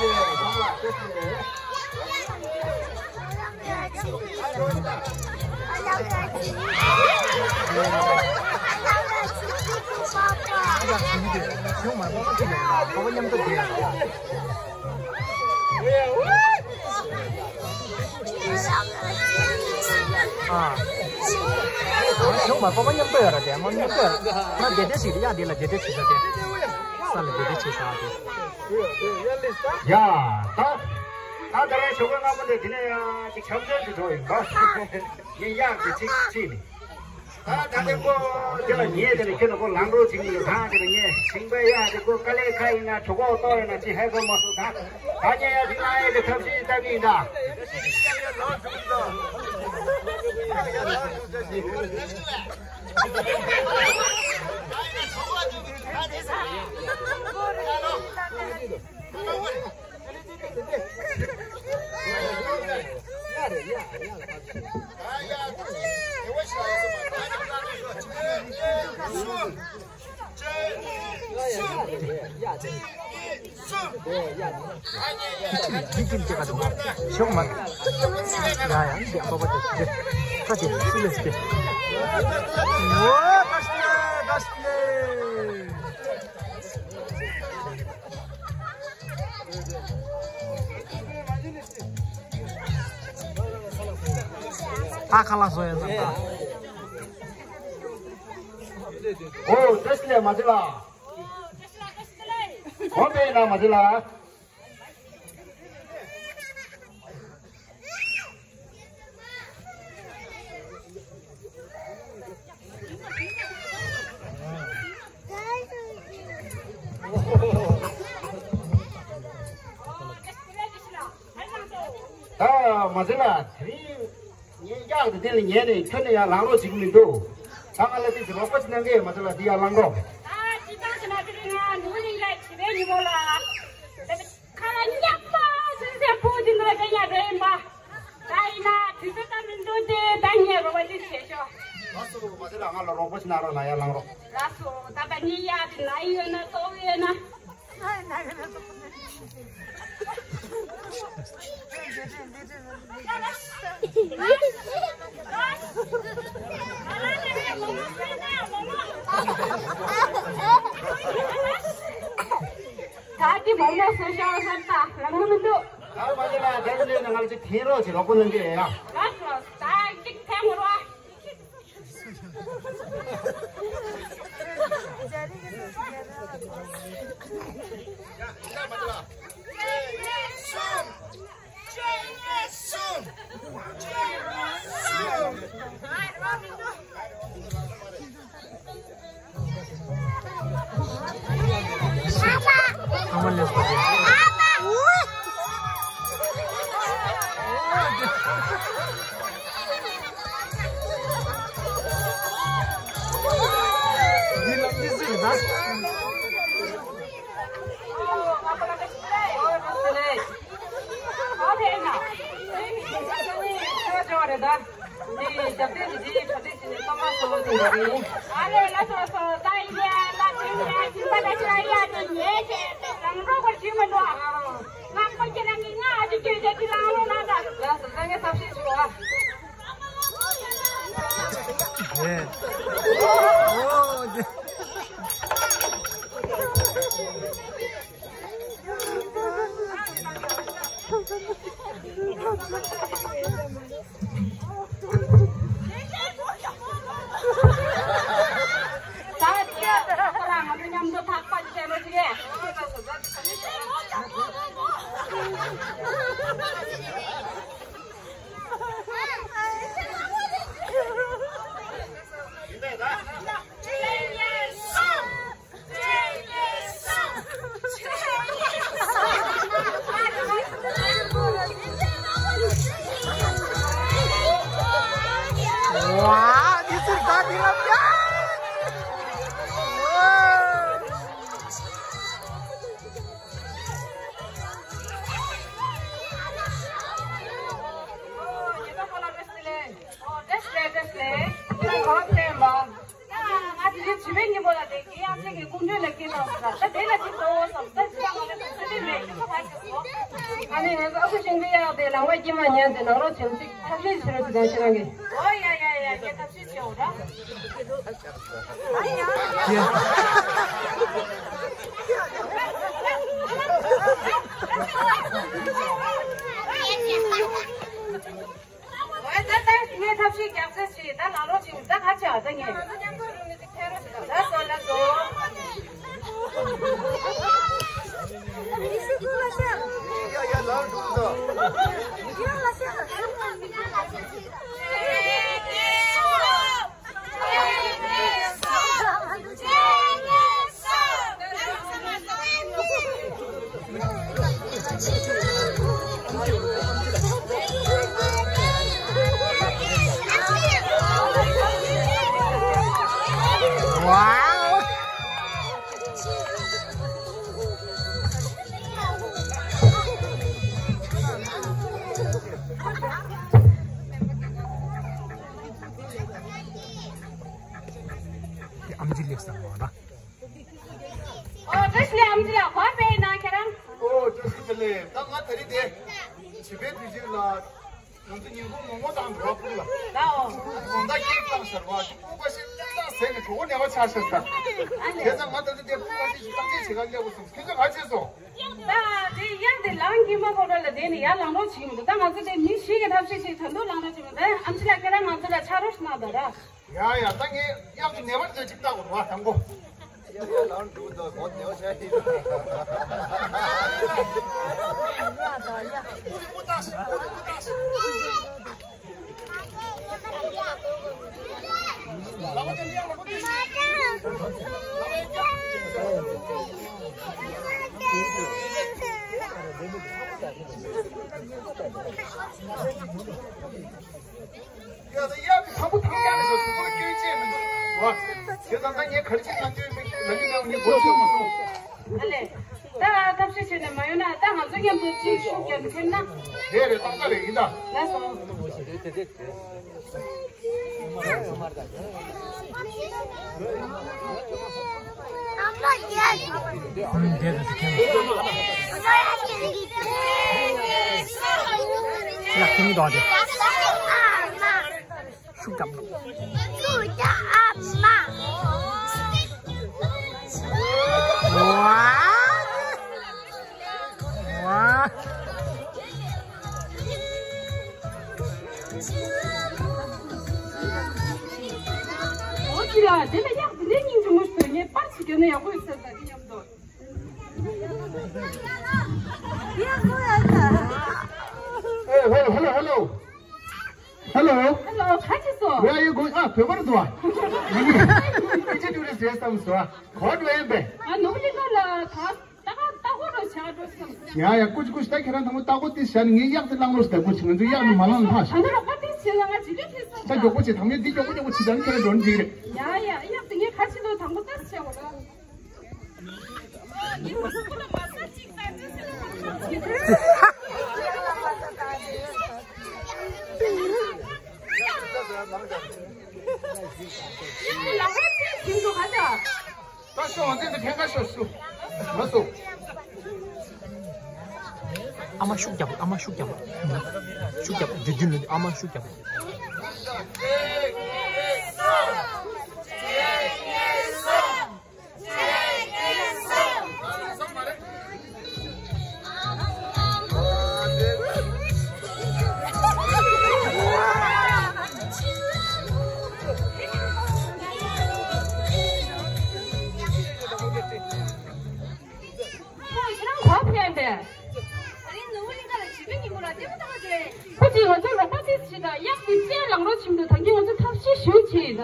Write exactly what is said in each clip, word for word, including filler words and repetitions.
ཨ། ཁྱོད་མ་པ་པ་མཉམ་དུ་ཡོད་ར་དེ་མ་མཉམ་དུ་ཡོད་ར། ང་བདེ་བདེ་ཞིག་ཡ་དེ་ལ་བདེ་བདེ་བྱེད་ས་དེ། ས་ལ་བདེ་བདེ་བྱེད་ས་དེ། ཡ། ད། ད་ད་རེས་ཞོགས་པ་སྔ་མོ་འདི་དེ་ནས་ཡ་ཅིག་འཆམ་འཆམ་ཞིག་འགྲོ་ཡིན་པ། ངས་གཡག་གི་ཚིག་ཚིག་ནི། ད་ད་དེ་ཁོ་དེ་ལ་ཉལ་དེ་ནས་ཁྱོད་ནི་ཁོ་ལང་འགྲོ་ཅིག་མི་འདུག་ད་དེ་ལ་ཉལ་ཞིང་པའི་གཡག་དེ་ཁོ་དཀའ་ལས་ཁག་ཡིན་ན་གྲོད་ཁོག་ལྟོགས་ཡོད་ན་ཅི་ཧེ་གོ་མ་སོང་ད། ད་ཉལ་ཡ་དེ་ལ་ཡ་དེ་ཐབས་ཤེས་ལྟ་གི་ཡིན་ད། ཁྱི་ཁྱིམ་སྐྱེ་ག་དུ་ཤོག་མ། ཡ་ཡ་འདི་ཨ་པ་པ་དེ་ཁ་དེ་སུ་ལས་སྐྱེ། ཨོ་ད་སྐྱེ་ད་སྐྱེ། ཨ་ཁ་ལག་བཟོ་ཡ་ཟ་ད། ཨོ་བཀྲ་ཤིས་བདེ་ལེགས་མ་བྱེད་ལ། གོ་པའི་ན་མ་བྱེད་ལ། ད་མ་ཟེར་ལ་དེ་རིང་ངས་གཡག་དེ་དེ་ལ་ཉལ་ནས་ཁྱོད་ནས་ཡར་ལངས་རོགས་བྱེད་ཀྱི་མི་འདུག་ད་ང་ལ་དེ་ཚོ་རོགས་པ་ཅིག་གནང་གི་མ་ཟེར་ལ་དེ་ཡར་ལངས་རོགས། ད་ཅི་ད་ཟེར་ན་དེ་རིང་ང་ནུ་ལིང་ལ་བྱེད་པའི་ཉིན་མོ་ལ། ཁ་ལ་ཉག་པ་སེམས་སེམས་པོ་དེ་ནོར་དེ་ཡ་རེད་མ། ད་ཡིན་ན་དུས་ཚོད་ད་མི་འདུག་སྟེ་ད་ངས་རོགས་པ་ཅིག་བྱེད་ཤོག་ལགས་སོ་མ་ཟེར་ལ་ང་ལ་རོགས་པ་ཅིག་གནང་རོགས་ལ་ཡར་ལངས་རོགས། ལགས་སོ་ད་ད་ངས་ཡ་དེ་ན་ཡོད་ན་ཏོག་ཡོད་ན། ད་ཀི་མོག་མོག་སོ་ཤ་བ་སར་ད་ལམ་ལུགས་མི་འདུག་ད་མ་ཉེ་ལ་དེ་ཚོ་ལས་ན་ང་ལ་ཅིག་འཐེན་རོགས་ཅིག་རོགས་པ་གནང་གི་ཡ། ལགས་སོ་ད་ཅིག་འཐེན་རོགས། ངས་ཨ་ཁུ་ཤིང་པའི་གཡག་དེ་ལང་བ་སྐྱིད་མ་ཉན་ཏེ་ནང་ལོགས་བྱེམ་ཅིག་ཐབས་ཤེས་བྱེད་རོགས་ཞེས་དང་ཁྱེད་རང་གིས། ཨོ་ཡ་ཡ་ཡ་ངས་ཐབས་ཤེས་བྱེད་འོ་ར། ཨོ་ད་ད་ངས་ཐབས་ཤེས་རྒྱག་ས་ཞིག་ད་ལང་ལོག་ཅིག་ད་ག་ཆེ་བ་ད་ངས། ལགས་སོ་ལགས་སོ། Wow! ཨམ་ཆི་ལེགས་སམ་མ་ད། ཨོ་བཀྲ་ཤིས་བདེ་ལེགས་ཨམ་ཆི་ལགས། ག་པར་ཕེབས་ཡིན་ན་ཁྱེད་རང་། ཨོ་བཀྲ་ཤིས་བདེ་ལེགས། ད་ང་ད་རེས་དེ་བྱིས་པའི་དུས་ཆེན་ལ། ང་ཚོ་ཉིན་གུང་མོག་མོག་དང་འགྲོ་བ་ཕུག་ལ། ད་ཨོ། དགོང་དག་སྐྱིད་བཏང་ཟེར་བ་ཅིག་ཕུག་པ་ཞིག་ཏག་ཏག་ཟས་ནས་གྲོད་ཁོག་ན་བ་ཆགས་ཤག་ད། ཨ་ལེ། བྱས་ཙང་ང་ད་ལྟ་དེ་ཕུག་པ་ཞིག་ཅིག་བརྟག་དཔྱད་བྱེད་ག་སླེབས་པ་སོང་། ཁྱེད་ཚོ་ག་བྱས་སོང་། ད་དེ་གཡག་དེ་ལང་གིན་པ་ཁོ་ར་ལ་དེ་ནི་ཡར་ལངས་རོགས་བྱེད་ཀྱི་མི་འདུག་ད་ང་ཚོ་དེ་མི་བཞི་གི་ཐབས་ཤེས་བྱེད་ད་འདུག་ལངས་རོགས་བྱེད་མི་འདུག་ཨམ་ཆི་ལགས་ཁྱེད་རང་ང་ཚོ་ལ་ཕྱག་རོགས་གནང་དང་ར། ཡ་ཡ་ད་ངས་གཡག་གི་ནད་པ་འདི་ཅིག་བལྟ་དགོས་རེད་བ་དང་པོ། ཡ་ད་ཡ་གི་ཐང་པོ་ཐང་ཡ་གི་ཟོ་ཐུག་པར་སྐྱོན་ཅན་མི་འདུག་བ། དེ་ཙང་ད་ངས་ག་རེ་བྱེད་ན་སྐྱོན་མི་ལ་ཡིན་ན་ངས་གོ་ཆོད་མ་སོང་། ཨ་ལེ། ད་ཐབས་ཤེས་བྱས་ནས་མ་ཡོང་ན་ད་ང་ཚོ་མཉམ་དུ་ཅིག་ཤུགས་རྒྱབ་ནས་ཕེབས་ན། རེད་རེད་ཏག་ཏག་རེད་ཡིན་ད། ལགས་སོ། ཤུགས་རྒྱབ། ཤུགས་རྒྱབ་ཨ་མ། ཝ། ཝ། འོ་ཅི་ལ་དེ་ལ་གཡག་དེ་འདྲའི་སྙིང་རྗེ་མོ་ཞིག་འདུག་ངས་པར་ཅིག་བརྒྱབ་ན་ཡག་པོ་ཡོད་ས་རེད་མཉམ་དུ། Hey, hello, hello, hello. Hello. Hello, ག་ཅི་སོ། Where are you going? ཨ་བོད་པར་འདུག་ཨ། ཡིན་ཅི་ཊུ་རི་སི་རེད་བསམ་སོང་ཨ། ག་པར་འགྲོ་ཡིན་པས། ཨ་ནོར་བུ་གླིང་ག་ལ་ད་ལྟ་སྐོར་རོ་བྱ་འགྲོ་སོང་། ཡ་ཡ་ཀུ་ཅི་ཀུ་ཅི་ད་ཁྱེད་རང་དང་པོ་ལྟ་སྐོར་དེ་བྱས་ནས་ངའི་གཡག་དེ་བླངས་རོགས་ཞེས་ད་སྐུ་ཅི་ང་ཚོའི་གཡག་ནི་མ་བླངས་ལྷག་ཤག་ད་ནི་རོགས་པ་དེ་བྱས་ལ་ང་ཇི་འདྲ་བྱས་སོང་། ད་མགྱོགས་པོ་བྱས་དང་པོ་འདི་མགྱོགས་པོ་མགྱོགས་པོ་བྱས་ད་ནི་ཁྱེད་རང་འགྲོ་ནི་འགྲིག་རེད། ཡ་ཡ་གཡག་དེ་ངས་ག་ཅི་ལོ་དང་པོ་ལྟ་བྱས་འོ་ད། ད་ཤོག་འཛིན་དུ་ཁན་ཁ་ཤོག་ཤོག་མ་སོ། ཨ་མ་ཤུགས་རྒྱབ། ཨ་མ་ཤུགས་རྒྱབ། ཤུགས་རྒྱབ། དུས་རྒྱུན་ལ་ཨ་མ་ཤུགས་རྒྱབ། ཁྱེད་རང་ག་ཕེབས་པས། ཁོ་ཅིག་ང་ཚོ་རོགས་པ་དེ་ཞིག་དང་གཡག་དེ་རྩེ་ལང་རོ་ཆེན་པོ་ད་གིན་ང་ཚོ་ཐབས་ཤེས་ཞུ་བྱེད་ཡིན་ད།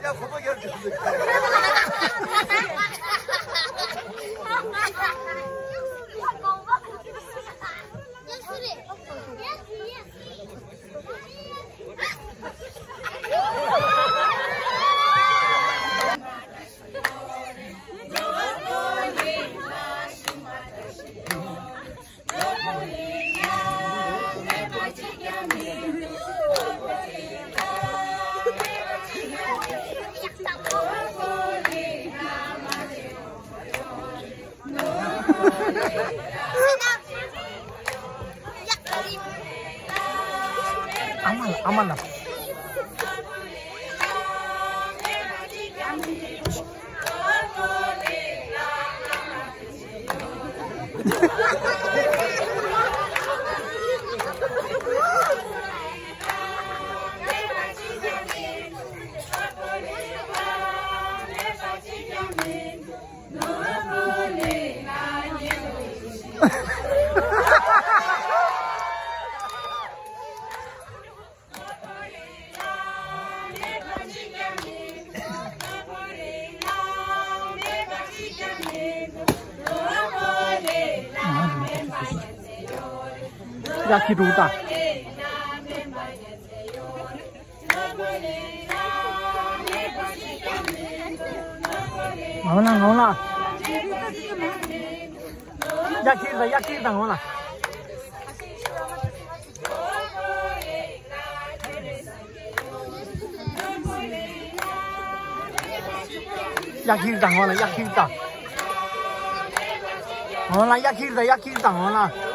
ཡ་ཁོ་པ་ཡར་འགྲོ་འདུག་ཡ་ཁོ་པ་ཡར་འགྲོ་འདུག་ཨ་མ་ལ། ཡ་ཁྱི་འདུག་ད། ང་ལ་ང་ལ། ཡ་ཁྱི་ད་ཡ་ཁྱི་ད་ང་ལ། ཡ་ཁྱི་ད་ང་ལ་ཡ་ཁྱི་ད། ང་ལ་ཡ་ཁྱི་ད་ཡ་ཁྱི་ད་ང་ལ།